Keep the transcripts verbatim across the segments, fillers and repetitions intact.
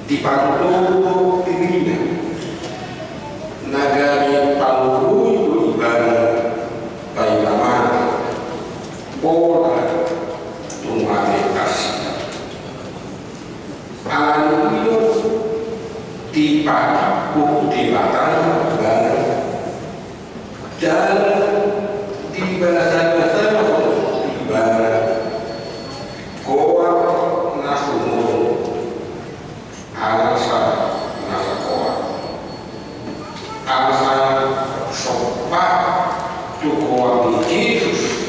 Dipatutu do dirina, na gabe pangurui do ibana paima mate, pola tung mate nasida. Alani i do dipatutu Debata ibana, jala dibasabasahon ibana goar na sumurung, asa na sagoar, asa somba tu goar ni Jesus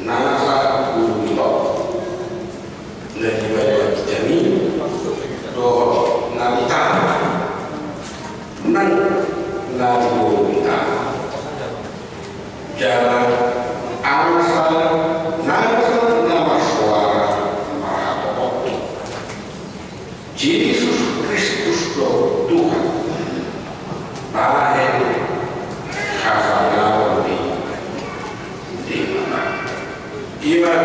na saguru i, na dibahen hami dohot na di tano, nang na di dolok ni tano. Jala asa nasa na marsoara marhatopot: Jesus Kristus do Tuhan, bahen hasangapon di Debata. Ima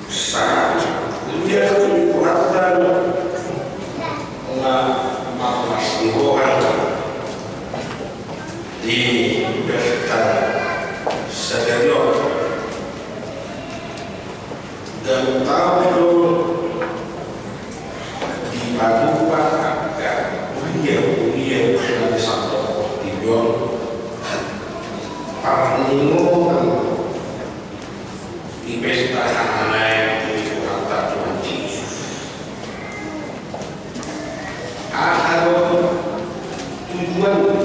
sahat ia tu Tuhanta na marlas ni roha di pesta sadari on. Gabe taon do dipatupa angka huria-huria na di sandok portibi on parningotan di pesta hahanaek ni Tuhanta Tuhan Jesus. Aha do tujuanna?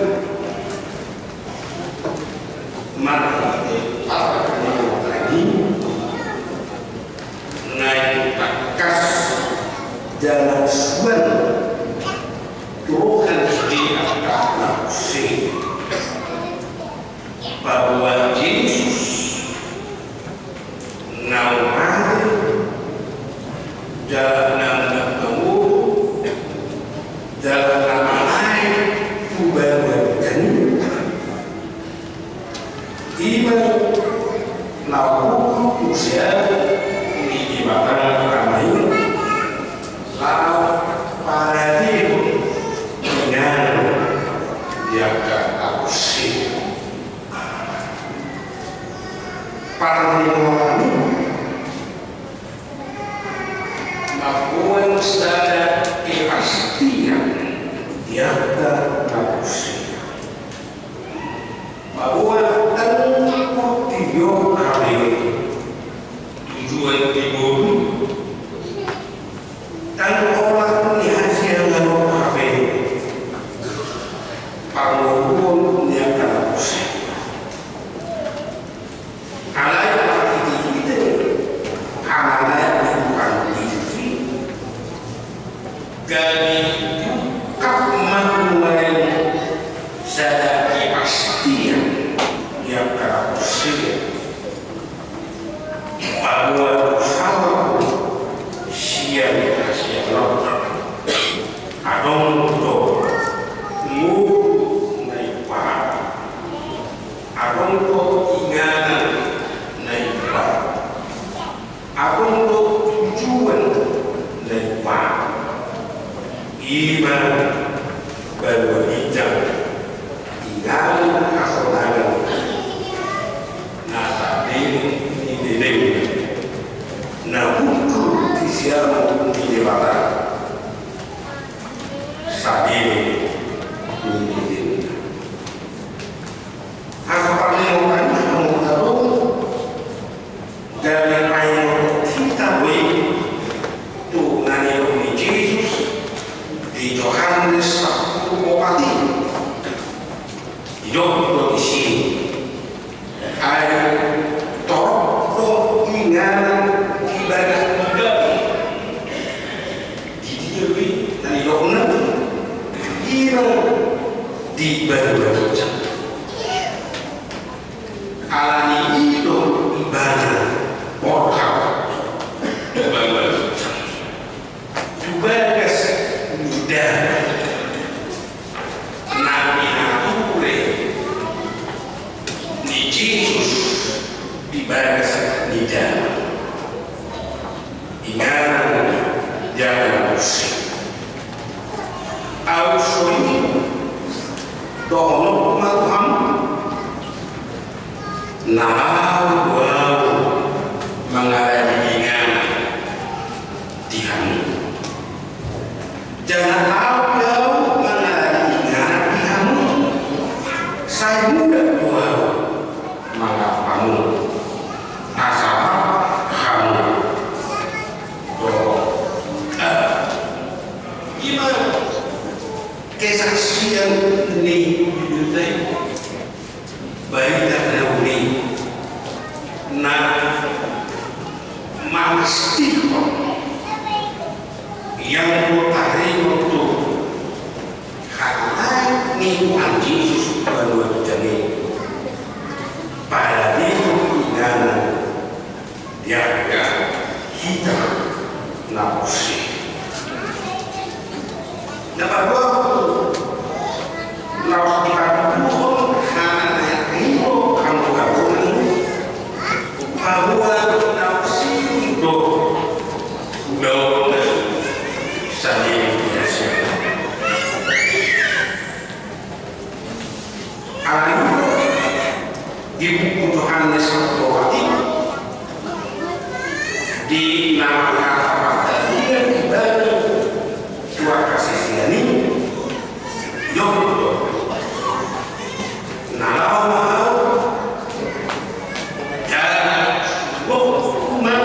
Marhite parningotan i, naeng tangkas jala suan tu roha ni sude angka na porsea, paboa Jesus naung mate, jala naung mangolu, jala na manaek tu banua ginjang i, ima na huhut tu siamun ni Debata Ama i, laho paradehon inganan di angka na porsea. Parningotan i mamboan sada kepastian di angka na porsea, paboa ndang portibi on hape tujuan ni ngolu, ndang olat ni hasiangan on hape parngoluon ni angka na porsea. Alai marhitehite hamamate ni Tuhan Jesus i, gabe diungkap ma nuaeng sada kepastian di angka na porsea, paboa sahat sian hasiangan on adong do ngolu na imbaru, adong do inganan na imbaru, adong do tujuan na imbaru. Ima banua ginjang, inganan hasonangan na sandele ni lelengna, na hundul di siamun ni Debata, sandele ni lelengna. Angka parningotan i, hamu na dong, gabe paingoton hita do i tu na nidok ni Jesus di Johannes sampulu opat i. Didok do disi: Ai torop do inganan di bagasan gabe. Di dia do i na nidokna? Ima di banua ginjang. Alani i do ibana borhat tu banua ginjang, tu bagas ni damang na pinature ni Jesus di bagas ni damang. Inganan Jangan pusing. Au so i dohononku ma tu hamu. Na laho do au mangalani inganan di hamu. Jala laho do au mangalani inganan di hamu. Sai muda do au mangalap hamu. Asa rap hamu. Dohot. Ima kesaksian ni Yuda i. Barita na uli na mamastihon ia do taringot tu hata ni Tuhan Jesus banua denggan i. Paradehon inganan di angka hita na porsea. Na paduahon, laos dipatuduhon hata na hinaholongan ni hamu, bahwa na porsea do ulaonna sandiri. Alai di buku Johannes Baptis, di na marhata-hata di bani dua hasesean i, didok do: Na laho ma au, jala huboan ma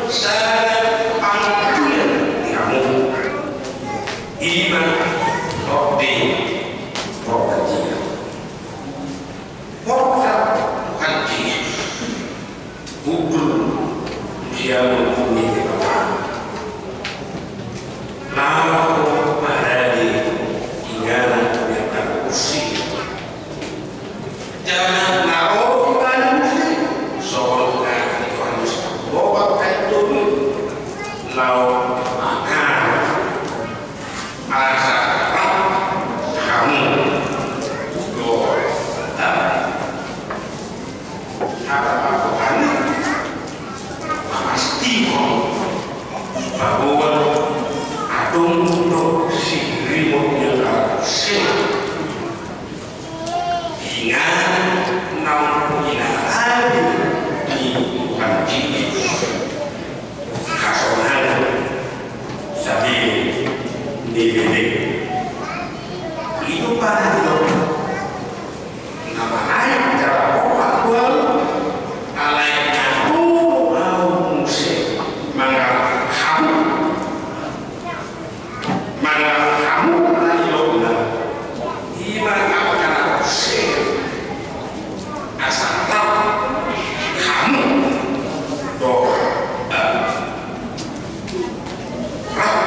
sada pangantusion di hamu. Ima tondi porbadia. Porta Tuhan Jesus. Hundul tu siamun ni Debata. Laho paradehon inganan di angka na porsea. Jala na ro ibana muse songon na di Johannes Baptis, laho mangalap asa rap hamu. Dohot. Hata ni Tuhan i mamastihon bahwa adong do sirimot ni angka na porsea. Inganan naung inalani ni Tuhan Jesus. Hasonangan sandiri ni bere. I do paradehon na manaek jala roha tu au, alai na ro do au muse mangalap hamu. Mangalap hamu na nidokna, ima angka na porsea, asa rap hamu dohot au. Rap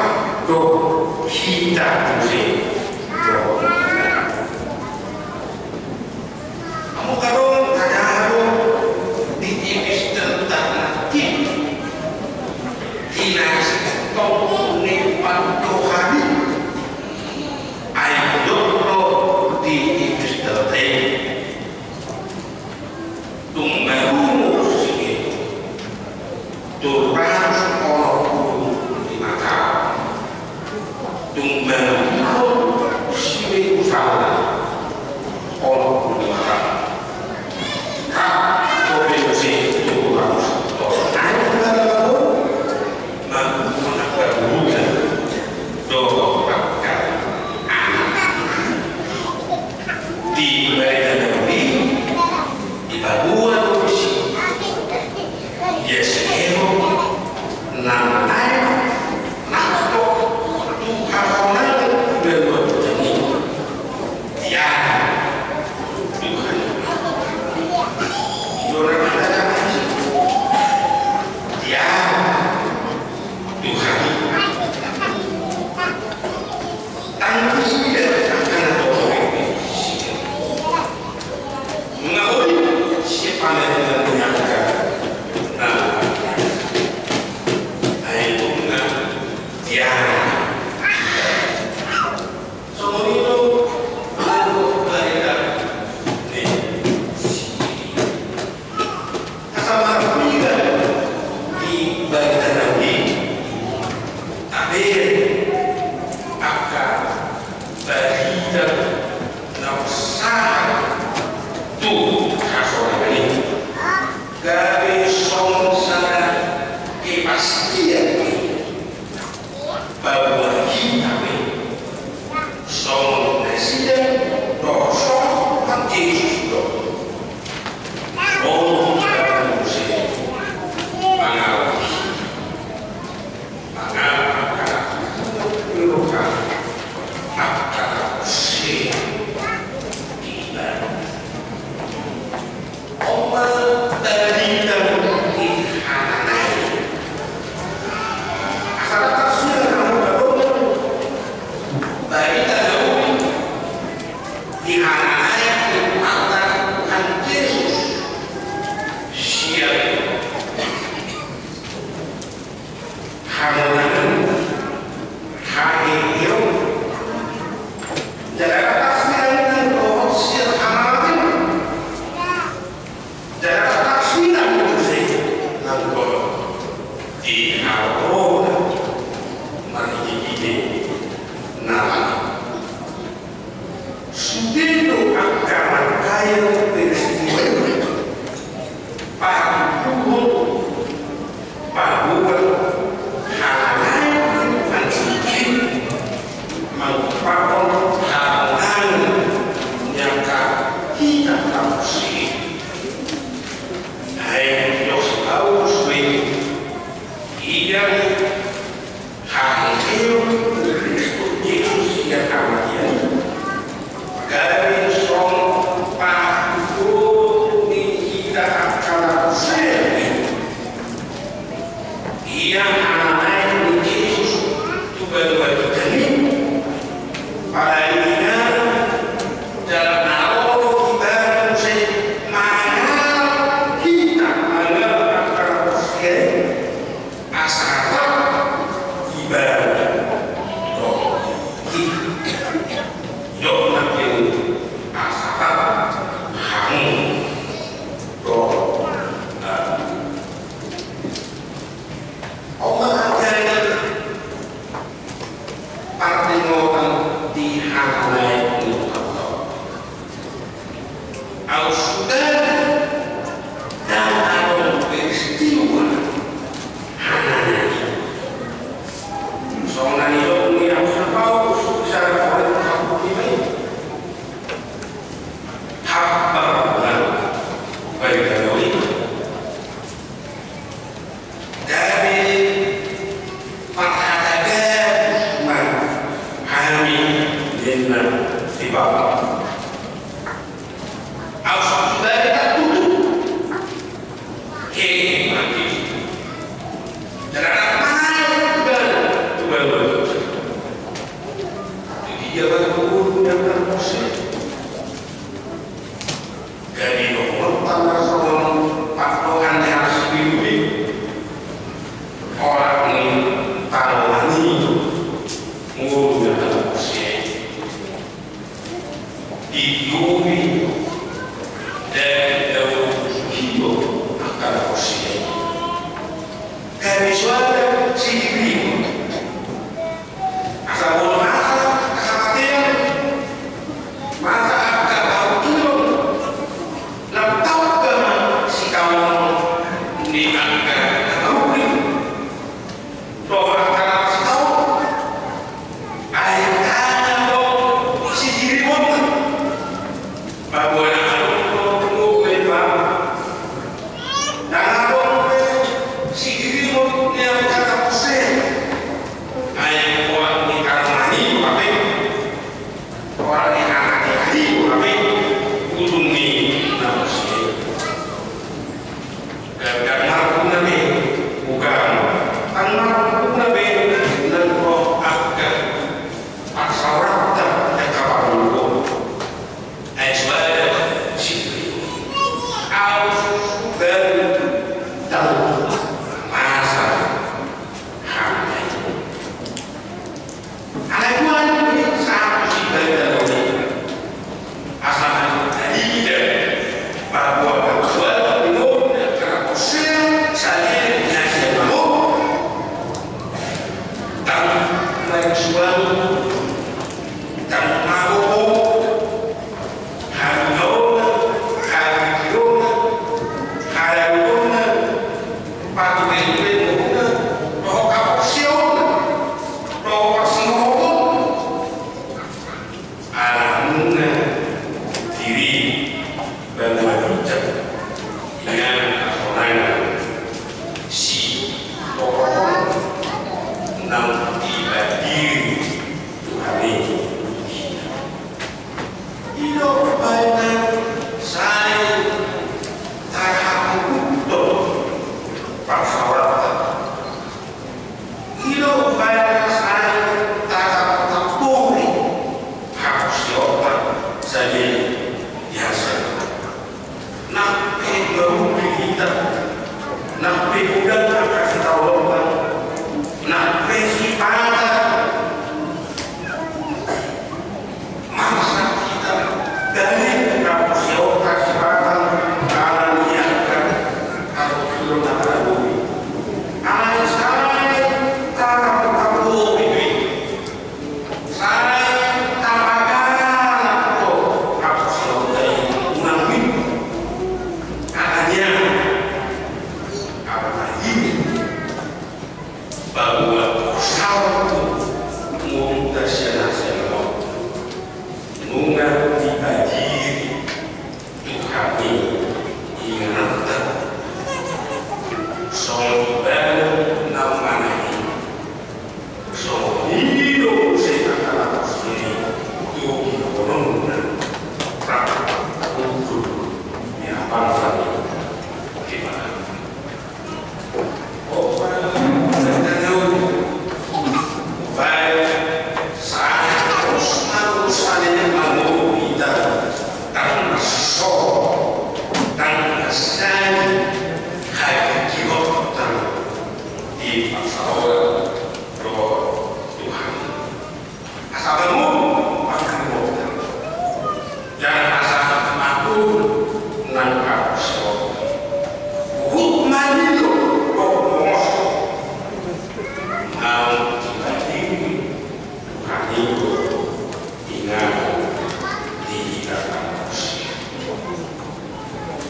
dohot hita muse dohot. Hamu, adong hata do di epistel ta nangkin, hinasingkop ni pandohan i. Ai didok do di epistel ta i, tung marungut si Tolu ratus onom pulu lima taon. Tung manungkun si Metusala onom pulu lima taon. Rap dope muse tolu ratus taon. Ai manungkun, manungkun angka guruna dohot angka anak. Di barita na uli i, dipaboa do disi ia si Herod Kepastian i paboa hita pe songon nasida dohot songon Tuhan Jesus do. Olo, muse mangalap, mangalap angka na hurang ni roha, angka na porsea di Ibana. On ma barita ni Hananel. Asa tafsir na mardongan barita na uli ni Hananel, di mata Tuhan Jesus sian hamonangan, haheheon, jala tafsir nang dohot sian hamamate. Jala tafsir nang muse nang dohot di haroro marhitehite na lam. Sude do angka rangkaian peristiwa i paruhut paboa halak na mangumpahon hamonangan ni angka hita na porsea. Ai didok si Paulus do i, ia haheheon ni Kristus Jesus sian hamatean i, gabe songon paruhut ni hita angka na porsea i. Ia hananaek ni Jesus tu banua Betani, pala i na dalan na olo Ibana muse mangalap hita, mangalap angka na porsea i. Asa rap Ibana dohot hita. Didok nangkin asa rap hamu dohot, eh, on ma angka na pardengotan di Hananel. Aut suda ndang adong peristiwa Hananel i. Songon na nidok ni Apostel Paulus di sada Korintus sampulu lima i. Hata baru, barita na uli. Gabe parhata gabus ma hami, ninna si Paulus. Aut suda ndang tutu hehe ma i. Jala rap ma i tu banua. Di dia baru ngolu ni angka na porsea. Gabe dohononta ma songon pandohan ni halak Siberu i, holan ni tano nami ngolu ni angka na porsea i. Ditiop i, dang dao pusuhi do angka na porsea i. Gabe so adong sihirimon. Asa molo masa hamatean, masa angka parungkilon, lam tamba ma sitaonon ni angka na marungkil dohot angka na masitaonon. Ai ndang adong sihirimon. Paboa ndang adong do pungu be, Pak. Ndang adong be sihirimon ni Paboa salpu ngolunta sian na salpu, nunga dipadiri Tuhan i ingananta. Songon i do na manang i, songon i do muse angka na porsea tu ingkon na rap ukur ni bangso ni Debata. Asa bangun pangkaribotan, jala asa mangatur nang kapuson. Huhut mangido dohot mongos, naung dipadiri Tuhan i do inganan di hita na porsea.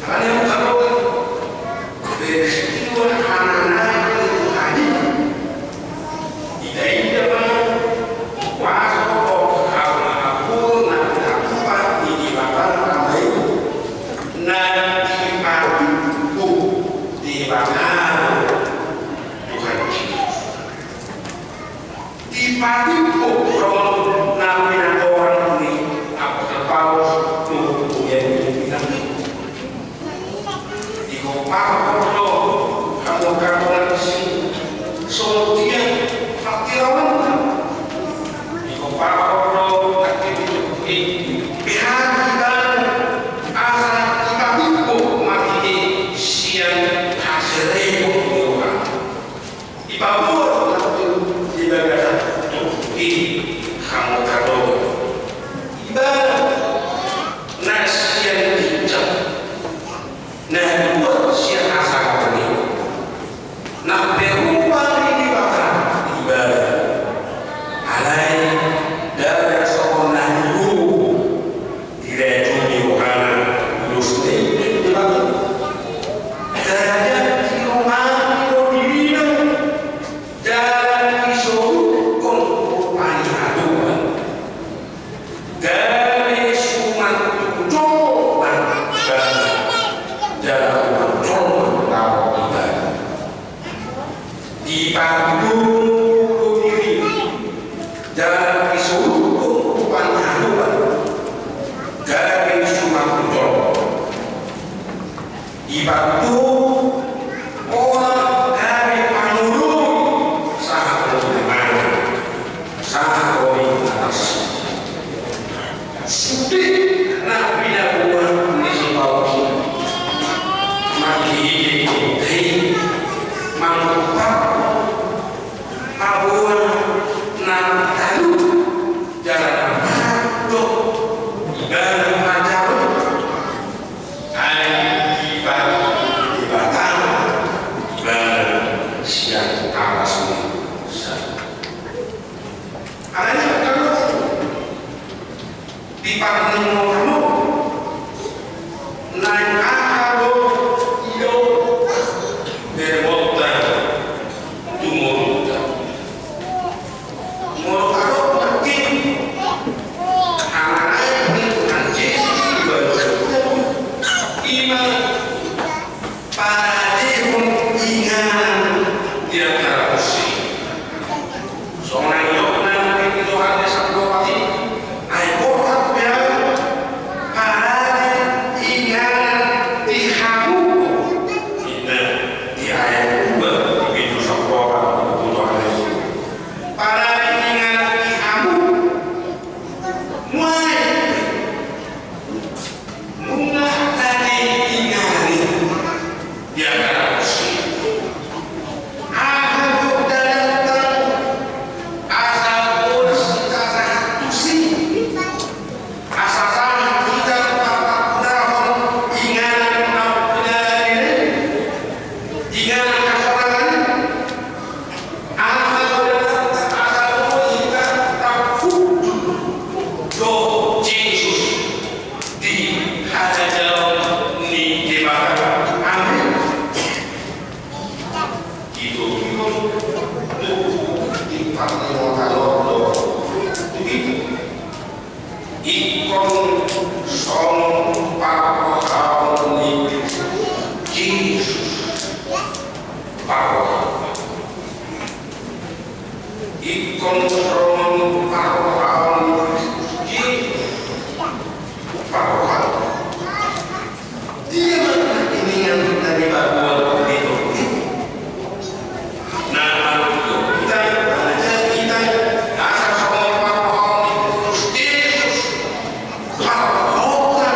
Alani i, angka dongan, peristiwa hananaek ni Tuhan i, ida-ida ma kuasa dohot hamu na pinaboa ni Debata Ama i, na dipatimbuk Debata Tuhan Jesus. Dipatimbuk songon na pinatorang ni Apostel Paulus tu huriaon i. Digoparhon do hamu angka dongan disi songon dia partingkianta. Digoparhon do nangkin i, beha ibana asa dipatimbuk marhite sian hasereon ni rohana. Dipaboa nangkin di bagasan tubuh i hamu angka dongan. Ibana na sian ginjang na dibuat sian hasangapon i, na perupa ni Debata ibana. Alai ndada songon na niboto. Dirajumi rohana ulos ni Debata. Jala dirumati do dirina, jala disolukhon rupa ni adopan. Gabe suman tu jolma ibana, jala suman jolma laho ibana. Dipatuduhon do dirina, jala disolukhon rupa ni adopan, gabe suman tu jolma. Dipatuduhon pola gabe pangoloi sahat tu na manang, sahat tu na tasi. Sude na pinaboa ni si Paulus i, marhitehite i, manggoparhon paboa na talu jala na pamat do ibana manjalo. Ai dipaboa Debata ibana sian atas ni sa. Alani i, angka dongan, di parningotan on, naeng aha do didok berengonta tu ngolunta? Molo adong nangkin hananaek ni Tuhan Jesus di bagasan tubuh, ima paradehon inganan di antara porsea. Songon na nidokna di Johannes sampulu opat i, ai borhat be ahu parade inganan di hamu, ninna di ayat dua di bindu sampulu opat di buku Johannes. Parade inganan di hamu. Nuaeng nunga tading inganan i di antara porsea. Aha do dalanta asa bolas hita sahat tusi? Asa sahat hita marpangulahon inganan na pinadiri, inganan hasorangan i. Aha do dalanta asa boi hita tarhundul dohot Jesus di hajalaon ni Debata? Amin. Ditogihon Di parlimotan on do tu hita. Ingkon songon parrohaon ni Kristus Jesus. Parrohaon. Ingkon songon parrohaon ni Kristus Jesus. Parrohaon. Dia ma na hiningan na dipaboa di tondi. Na manunjukkan hita, mangajari hita, asa songon parrohaon ni Kristus Jesus, parrohaonta,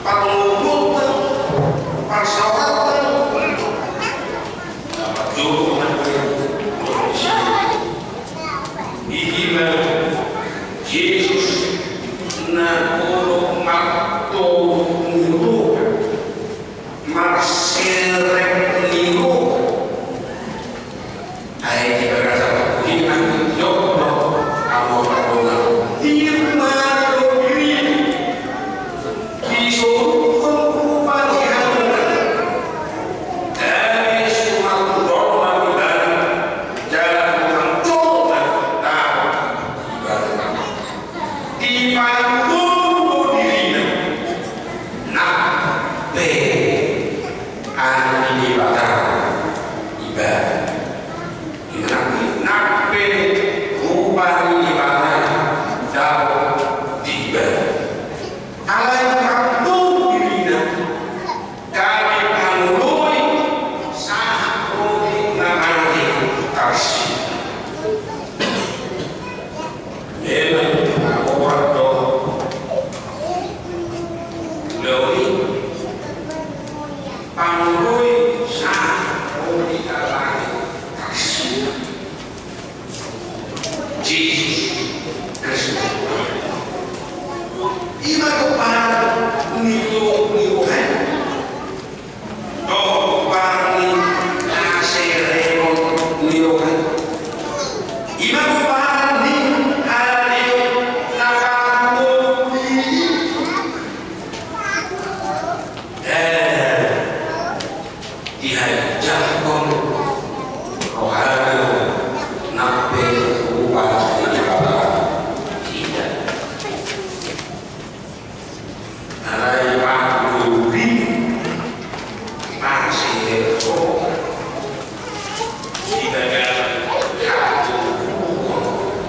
parlobonta, parsaoranta, na parjolo na i ma Jesus na dolok martoru ni roha, marserep ni roha. Ai di bagasan parpudi nang di jolo, amo parona. Di rumah diri. Disoluhon rupa ni haluan. Dari sumat dolok ibana. Jala tukang jolma. Nah, ibana. Dipaboa dirina nang pe anak ni Debata ibana. Nang pe rupa ni Debata dao di ibana. Alai dipaboa dirina gabe pangoloi sahat ro di na mate tarsida. Memang pangoloi do. Lalu pangoloi sahat ro di na mate tarsida. Jesus Kristus. Ima do paran ni roha, ni roha. Dohot paran ni hasereon ni roha. Ima do paran ni hasereon na parlobonta. Eh. Dihajakkon rohana nang pe rupa ni Debata. Tidak. Alai pangoloi pasti roha. Di bagasan hatubuhon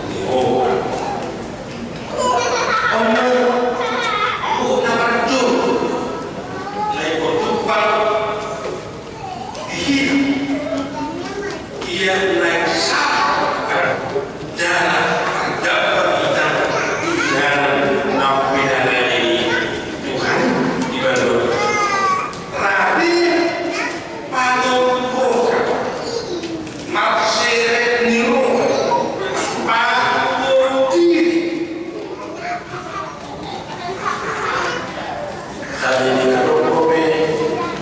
ni roha. Ona, oh, na parjolo. Naeng bertumpang. Di hita, ia naeng sahat jala tardampak hita di dalan na pinangido ni Tuhan di bandot. Rade patorus roha, marseret ni roha, patorus diri. Jadi di na dope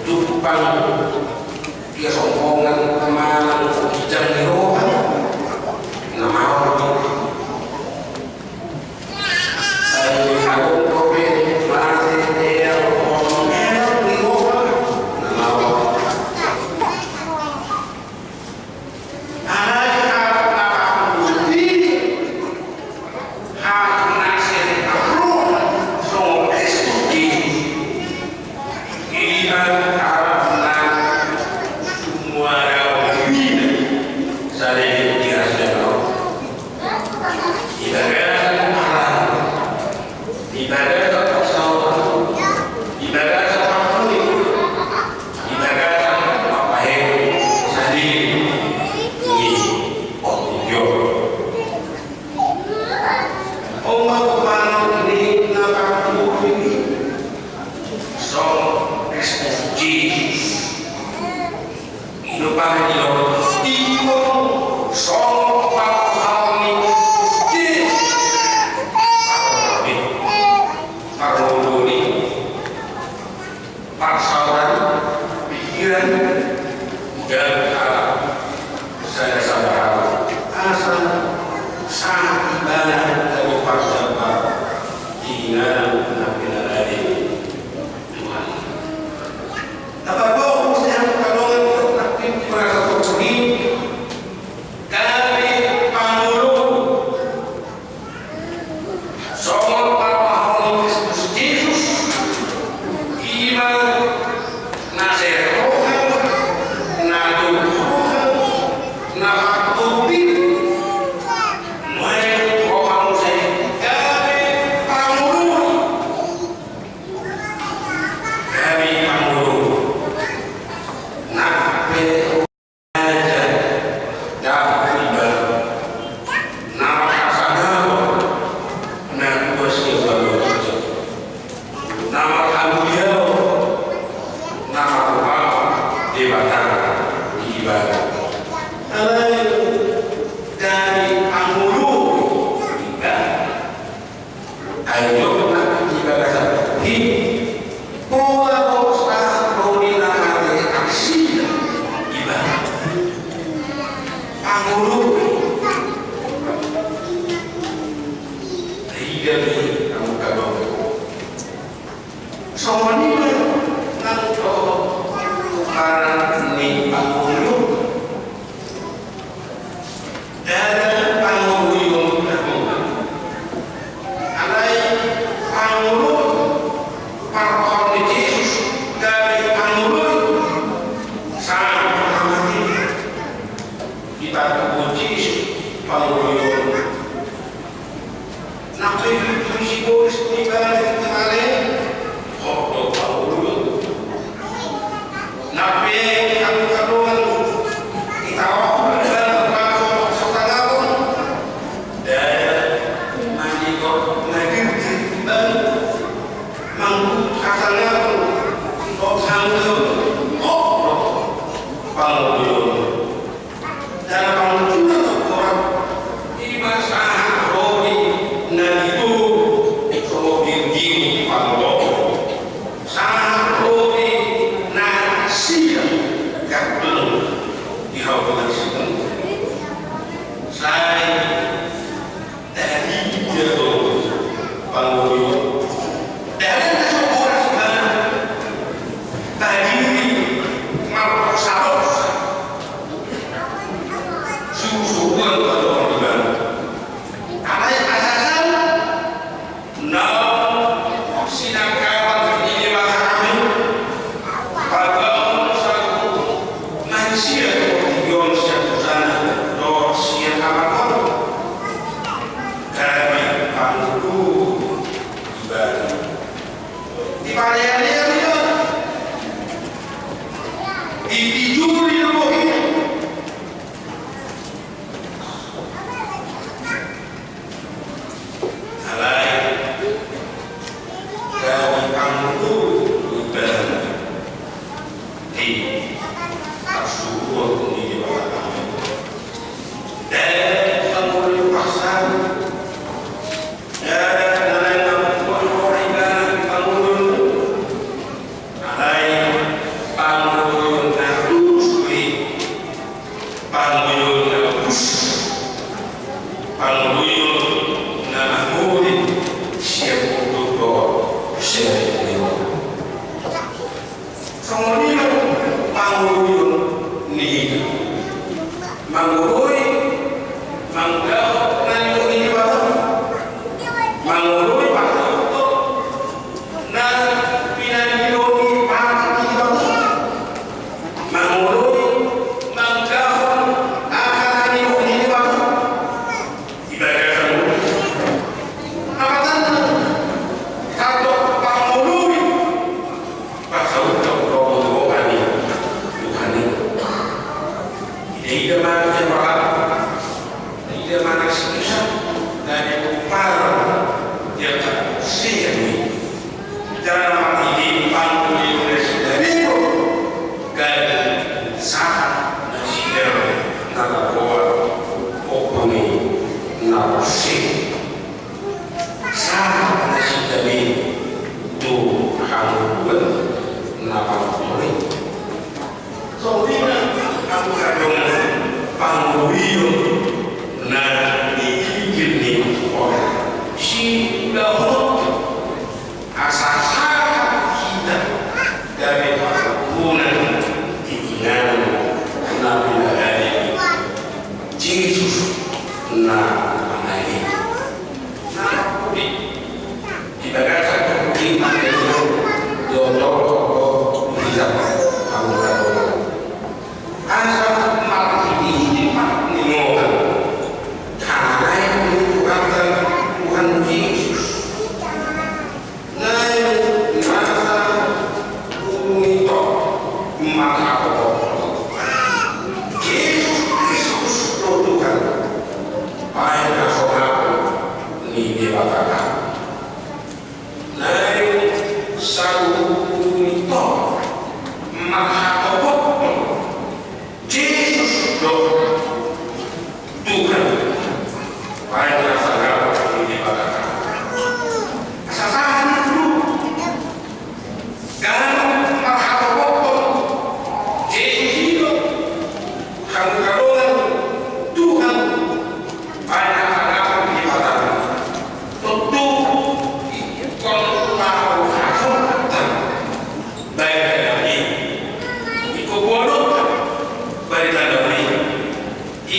tumpang kesombongan manang ginjang ni roha. Na mau. Jadi di na dope mate ea roha, ea ni roha. Na mau. Alai halak na pangoloi, halak na serep roha songon Kristus Jesus. Ima halak na sumurau diri sadari di atas. Di bagasan halak. Di bagasan pasaoran, di bagasan pangoli, di bagasan papahe sadiri ni on di jolo. Oma umana ni na pangoli, songon Kristus Jesus. Ingkon Pangoloi. Taida ma i, angka dongan. Songon i ma nang dohot paran ni pangoloi. Ndada pangoloi on na hona. Alai pangoloi, parrohaon ni Jesus gabe pangoloi. Sahat ma i. Dipatubu Jesus pangoloi on. Nang pe ditulis sibolis di balik kemaren, hot do pangoloi on. Nang pe angka dongan, ditaruhon di balik bangso, satangahon. Ndada, manigor, manigor, balik. Mangku satangahon, hot hangkon, hot do pangoloi on. Dalam pangkuna tu orang, ima sahat ro di na ditubu, so ditubu pangoloi. Sahat ro di na siap, gabung di hau dengan siap. Sai Taida do pangoloi on. Ndada na so horas ibana. Tadiri mardosadosa. Surusuruan do ibana. Alai asasal na sinangkapan ni Debata hami. Pabangun saluhut manisia tu portibi on sian hosana dohot sian hapaton. Gabe pangoloi ibana. Dipalealea do ibana. Dipijuli do bohina. Alai gabe pangoloi do ibana. Di parsuruon ni Debata. Ndada pangoloi parsahut. Ndada na lain na mambuat roha ibana pangoloi. Alai pangoloi na tulus do i. Pangoloi na tulus. Pangoloi na mamuri sian ujung dohot sian ujung. Songon i do pangoloi ni hita. Mangoloi, mangulahon na nidok ni Debata. Mangoloi, mangulahon na pinangido ni Debata. Mangoloi, mangulahon aha na nidok ni Debata. Di bagasan on. Apa tanda? Tanda pangoloi. Pasaut do roha ni Tuhan i. Ida-ida ma na sian Abraham. Ida-ida ma na sian Isak. Na di kumparan di angka sian i. Jala marhite pangoloi na sian i do gabe sahat nasida na margoar Ompu ni na porsea. Sahat nasida be tu hangoluan na marhite. Songon i ma angka dongan pangoloi on na dipikir ni Tuhan. Siulahon asa sahat hita gabe parhitean di inganan na pinadari Jesus na mangalean.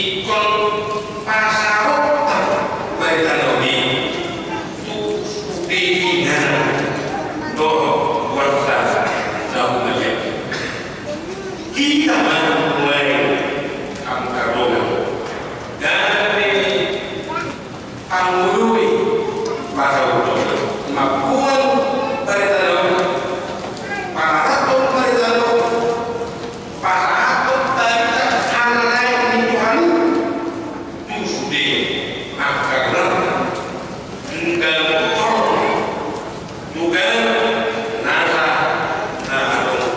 Ingkon pasahathon barita na uli tu sude inganan dohot goarna na humaliang. Hita ma nuaeng angka dongan gabe pangoloi pasahathon, mamboan barita na uli, pasahathon barita na uli, pasahathon barita na naeng ni Tuhan i tu sude angka dongan, tu ganup toru, tu ganup nasa na adong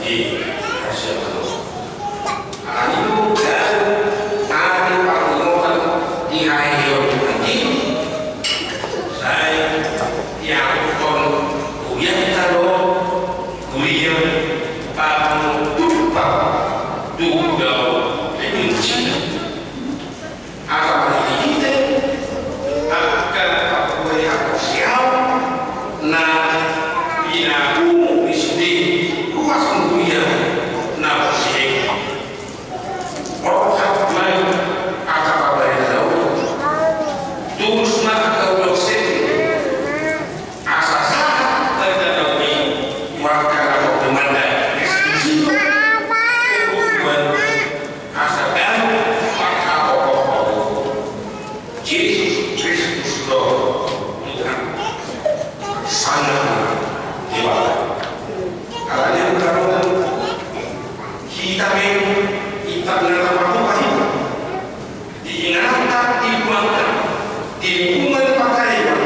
di hasiangan on. Alani i do gabe hami parpunguan di hahian on, sai diakuhon hurianta do huria pangomongkupang tu gaol penginjilan. Asa marhitehite angka panggual ni haporseaon na pinapungu ni sude ruas ni huria na porsea i. Borhat ma i asa pabarita on. Tulus ma angka ulaon seri. Asa sahat barita na uli i tu angka na so tumanda Kristus i. Asa ganup panghapohophon. Jesus Kristus do Tuhan. Sangap ma Debata. Alani i do, hita pe, hita na tapatupa hita di ingananta, di goarna, di lingkungan panggabean.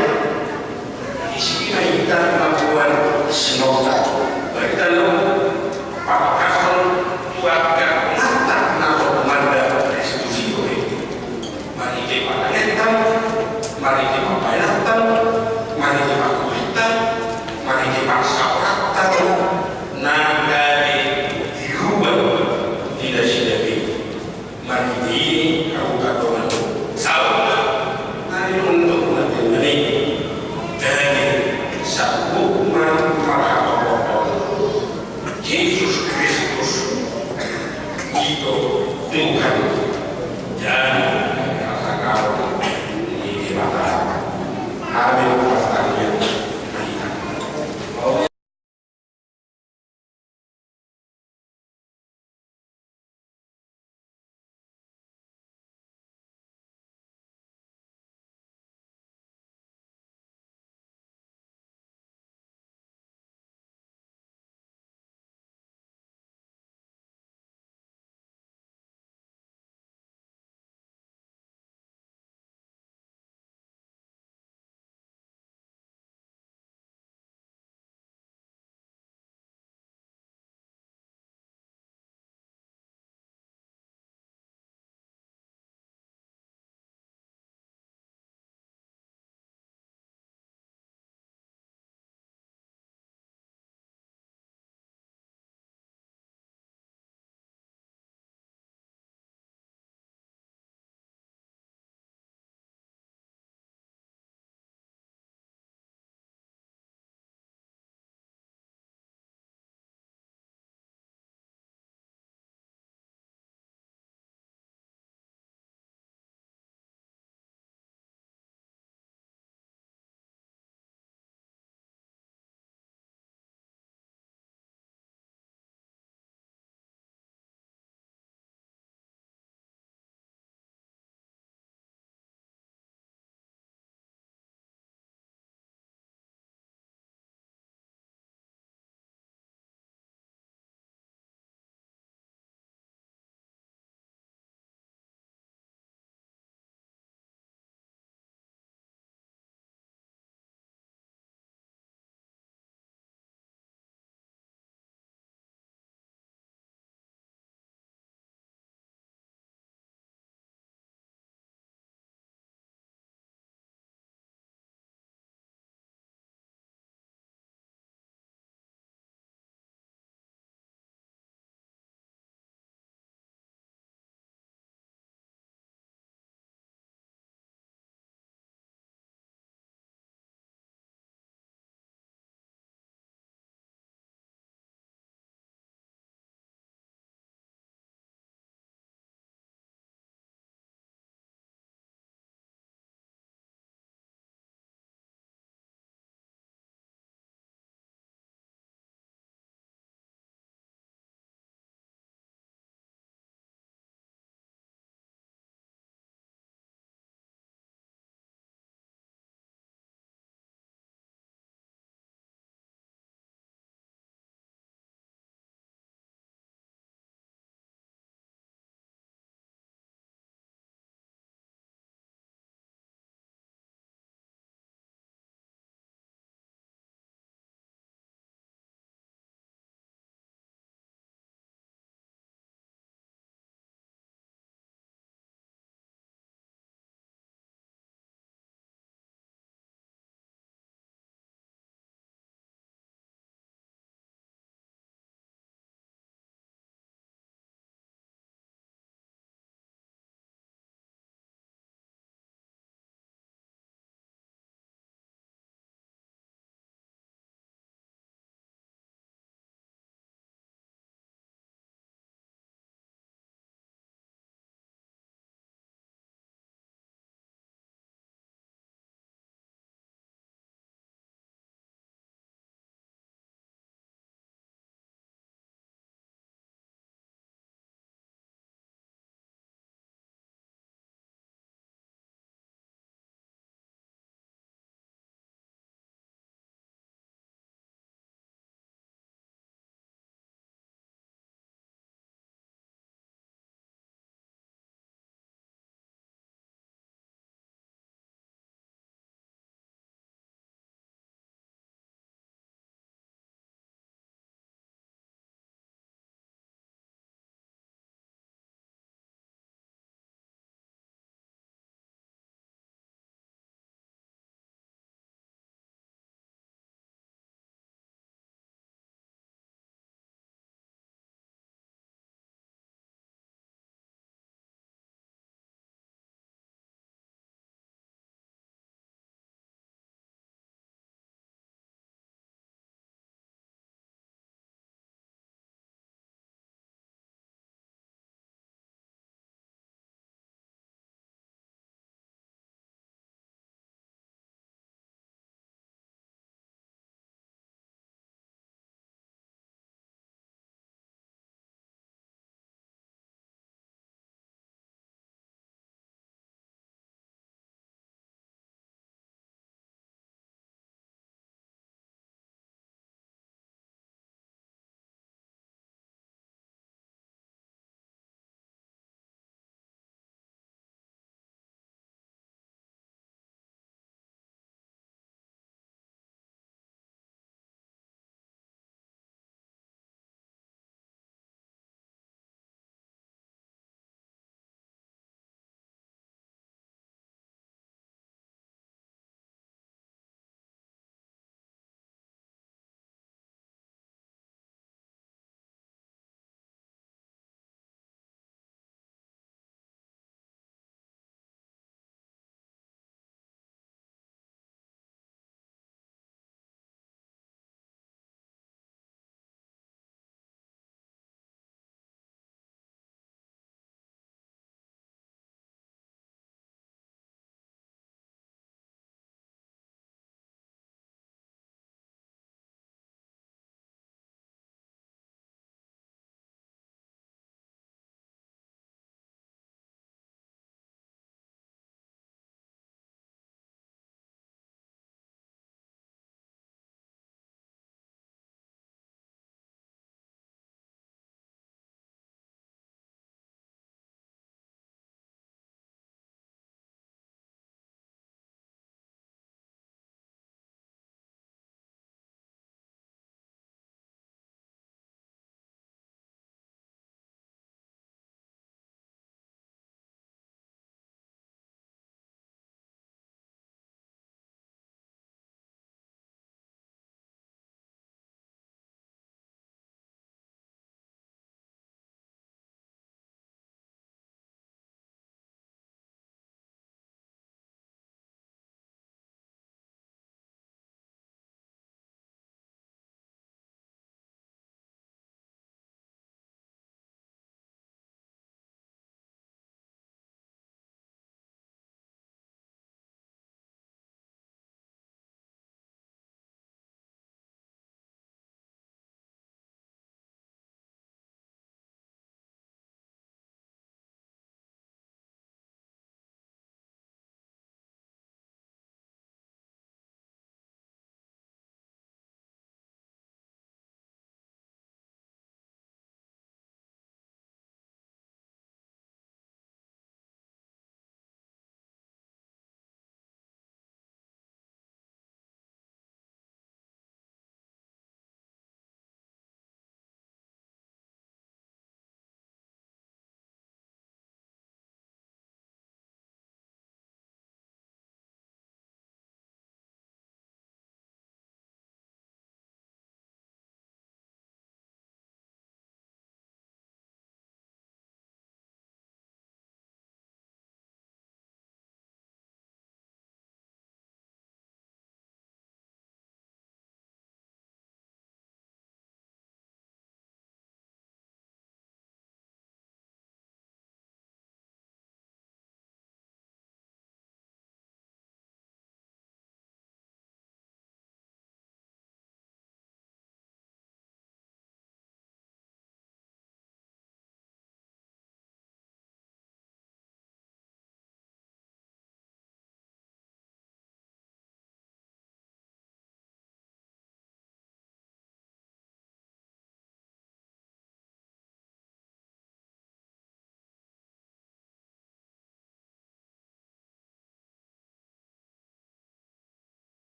Disi ma hita mamboan sinonta, barita na uli, pabahen tu angka dongan na so tumanda Kristus i. Marhite patanenta, marhite pambahenanta, marhite pangkulinta, marhite pansaoranta na gabe dirubah di nasida be. Marhite i harupa do